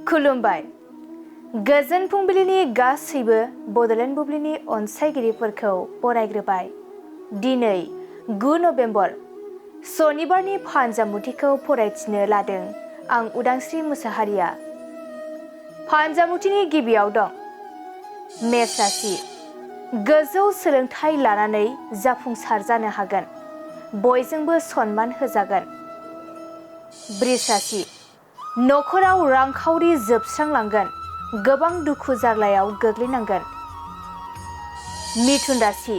खुलुमबाय। गोजोन फुंबिलिनि गासैबो बड'लेण्ड बुब्लिनि अनसायगिरिफोरखौ बरायग्रोबाय। दिनै 9 नभेम्बर सनिबारनि फानजामुथिखौ फरायथिनो लादों आं उदांस्रि मुसाहारिया। फानजामुथिनि गिबियाव दं मेष राशि। गोजौ सोलोंथाइ लानानै जाफुंसार जानो हागोन, बयजोंबो सनमान होजागोन। बृष राशि। नखराव रांखावरि जोबस्रांलांगोन, गोबां दुखु जारलायाव गोग्लैनांगोन। मिथुन राशि।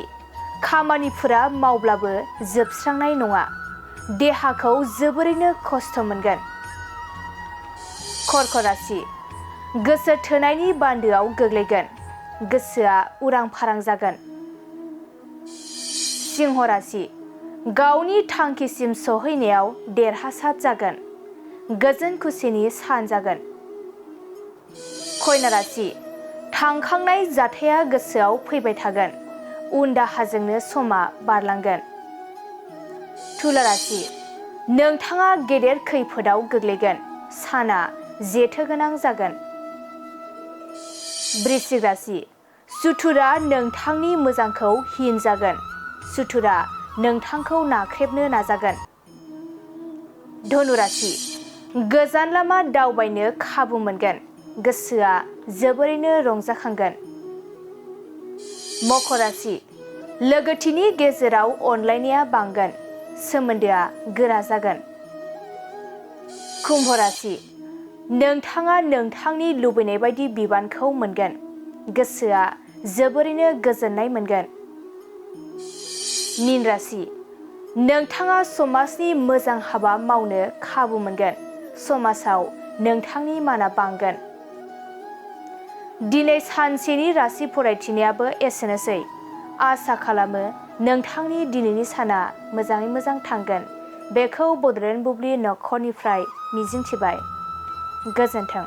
खामानिफोरा मावब्लाबो जोबस्रांनाय नङा, देहाखौ जोबोरैनो खस्थ' मोनगोन। कर्क राशि। गोसो थोनायनि बान्दोआव गोग्लैगोन, गोसोआ उरां फारां जागोन। सिंह राशि। गावनि थांखिसिम सहैनायाव देरहासार जागोन, गोजोन खुसिनि सान जागोन। कन्या राशि। थांखांनाय जाथाया गोसोआव फैबाय थागोन, उन दाहाजोंनो समा बारलांगोन। तुला राशि। नोंथाङा गेदेर खैफोदाव गोग्लैगोन, साना जेथो गोनां जागोन। वृश्चिक राशि। सुथुरा नोंथांनि मोजांखौ हिन जागोन, सुथुरा नोंथांखौ नाख्रेबनो नाजागोन। धनु राशि। गोजान लामा दावबायनो खाबु मोनगोन, गोसोआ जोबोरैनो रंजाखांगोन। मकर राशि। लोगोथिनि गेजेराव अनलायनाया बांगोन, सोमोन्दोआ गोरा जागोन। कुम्भ राशि। नोंथाङा नोंथांनि लुबैनाय बायदि बिबानखौ मोनगोन, गोसोआ जोबोरैनो गोजोननाय मोनगोन। मीन राशि। नोंथाङा समाजनि मोजां हाबा मावनो खाबु मोनगोन, समाजाव नोंथांनि माना बांगोन। दिनै सानसेनि राशि फरायथिनायाबो एसेनोसै। आसा खालामो नोंथांनि दिनैनि साना मोजाङै मोजां थांगोन, बेखौ बड'लेण्ड बुब्लि नखरनिफ्राय मिजिंथिबाय। गोजोन्थों।